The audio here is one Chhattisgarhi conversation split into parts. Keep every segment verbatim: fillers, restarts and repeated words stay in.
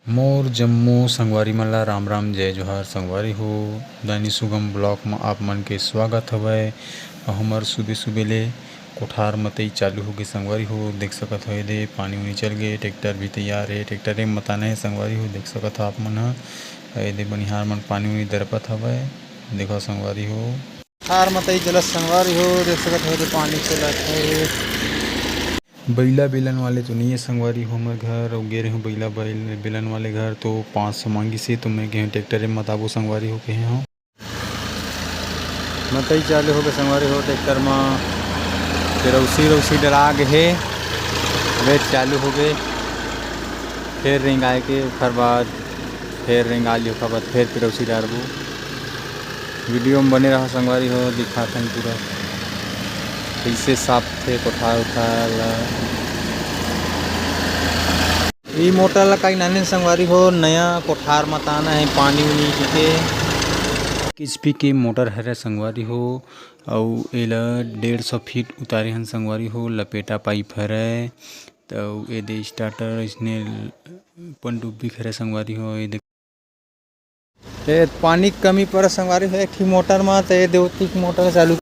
मोर जम्मो संगवारी मन ला राम राम, जय जोहार। संगवारी हो, दैनी सुगम ब्लॉग म आप मन के स्वागत हवय। अउ हमर सुबे सुबे ले कोठार मतई चालू होगे संगवारी हो। देख सकत हो एदे पानी उनी चल गे, ट्रैक्टर भी तैयार हे, ट्रैक्टर ए मताना हे संगवारी हो। देख सकत हो आप मन ह, एदे बनिहार मन पानी उनी दरपत हवय। देखो संगवारी हो, कोठार मतई चलत संगवारी हो, देख सकत हो एदे पानी चलत हे। बइला बेलन वाले तो नइये संगवारी हो हमर घर, अउ गे रेहेंव बइला बैल-, बेलन वाले घर, तो पाँच सौ मांगिस हे, तो मैं गेहेंव ट्रैक्टर ए मताबो संगवारी हो, कहे हंव। मतई चालू होगे संगवारी हो, ट्रैक्टर म पेरौसी रौसी डला गे हे, अबे चालू होगे, फेर रेंगाए के, ओखर बाद फेर रेंगा ली, ओखर बाद फेर पेरौसी डारबो। वीडियो में बने रहा संगवारी हो, दिखाथन पूरा कइसे साफ थे कोठार उठार ला। ई मोटर ला काई नाने संगवारी हो, नया कोठार मताना हे पानी उनी के। एचपी के मोटर हरे संगवारी हो, अउ एला डेढ़ सौ फीट उतारे हन संगवारी हो, लपेटा पाइप हरे। त एदे स्टार्टर इसने पनडुब्बी हरे संगवारी हो, एदे ए पानी के कमी पड़े संगवारी हो, एक ठी मोटर म, त ए देवती के मोटर चालू,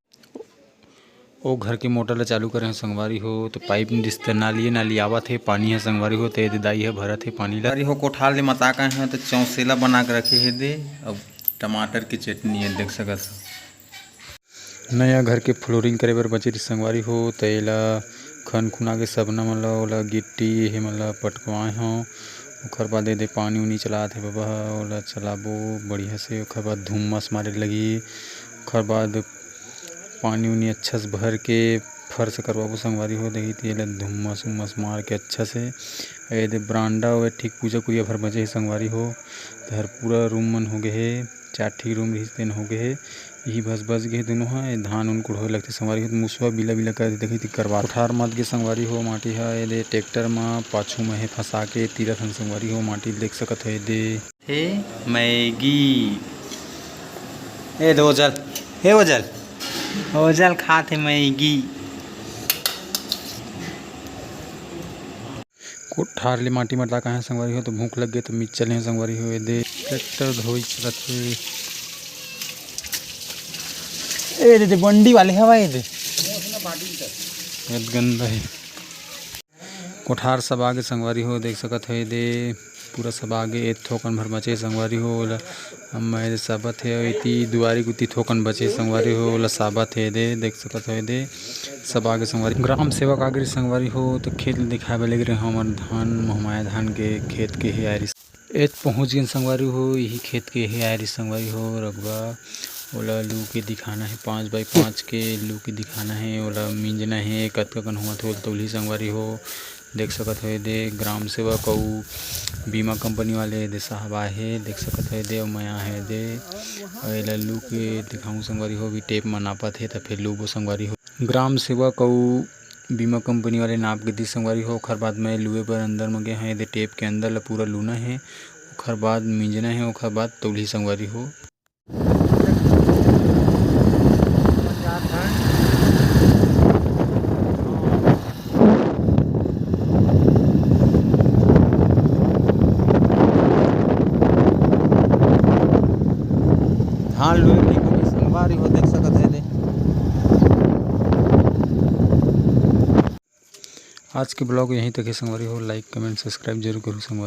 ओ घर के मोटर ल चालू करे हंव संगवारी हो, त पाइप दिस त नालिये नाली आवत हे पानी ह संगवारी हो, त ए दे दाई ह भरत हे पानी ल। संगवारी हो, कोठार ले मता के आए हंव, त चौसेला बना के रखे हे दे, अब टमाटर के चटनी हे, देख सकत हो। नया घर के फ्लोरिंग करे बर बचे रहिस संगवारी हो, त एला खन खुना के सबना मन ल, ओला गिट्टी, एहे मन ल पटकवाए हंव। ओखर बाद एदे पानी उनी चलात हे बबा ह, ओला चलाबो बढ़िया से। ओखर बाद धुम्मस मारे लगही, ओखर बाद पानी उनी अच्छा से भर के फर्श करवाबो संगवारी हो। देखी त एला धुम्मस उम्मस मार के अच्छा से। एदे बरांडा, ओदे ठीक पूजा कुरिया भर बचे हे संगवारी हो। त हर पूरा रूम मन होगे हे, चार ठी रूम रहिस तेन होगे हे। इही बस बच गे हे दुनों ह। ए धान उन कुढ़ोए लगथे संगवारी हो, त मुसवा बिला बिला कर देथे, देखी त करवा। कोठार मत गे संगवारी हो, माटी ह एदे ट्रैक्टर म पाछू म हे फंसा के तीरत हन संगवारी हो, माटी ल देख सकत हो एदे। हे मैगी, ए दे ओजल, हे ओजल, ओजल खात हे मैगी। कोठार ले माटी मरदा काहे संगवारी हो, त भूख लग गे त मिच चले हे संगवारी हो। एदे ट्रैक्टर धोई चलत हे। ए दे, दे बंडी वाले हवा ए दे। एद गंदा हे। कोठार सब आगे संगवारी हो, देख सकत हो एदे पूरा सब आगे। ए थोकन भर बचे संगवारी हो, ओला अब मैं एदे साबत हे। एती दुआरी गुती थोकन बचे संगवारी हो, ओला साबत हे एदे, देख सकत हो एदे। सब आगे संगवारी, ग्राम सेवक आगे रहिस संगवारी हो, त खेत ल दिखाए बर लेगे रहे हमर धान, महमाया धान के खेत के हे आय रहिस। एत पहुँच गेन संगवारी हो, इही खेत के हे आय रहिस संगवारी हो, रकबा ओला लू के दिखाना हे, पाँच बाई पाँच के लू के दिखाना हे, ओला मिंजना हे, कतका कन होवत हे, ओला तौलही संगवारी हो। देख सकत हो एदे ग्राम सेवक अउ बीमा कंपनी वाले एदे साहब आए हे, देख सकत हो एदे, अउ मैं आहे एदे, अउ एला लू के दिखाहूँ संगवारी हो, अभी टेप म नापत हे, त फेर लूबो संगवारी हो। ग्राम सेवक अउ बीमा कंपनी वाले नाप के दिस संगवारी हो। ओखर बाद मैं लुए बर अंदर म गे हंव। एदे टेप के अंदर ल पूरा लूना हे, ओखर बाद मिंजना हे, ओखर बाद तौलही संगवारी हो। धान लुए के होगे संगवारी हो, देख सकत हे एदे। आज के ब्लॉग यहीं तक हे संगवारी हो। लाइक, कमेंट, सब्सक्राइब जरूर करू संगवारी।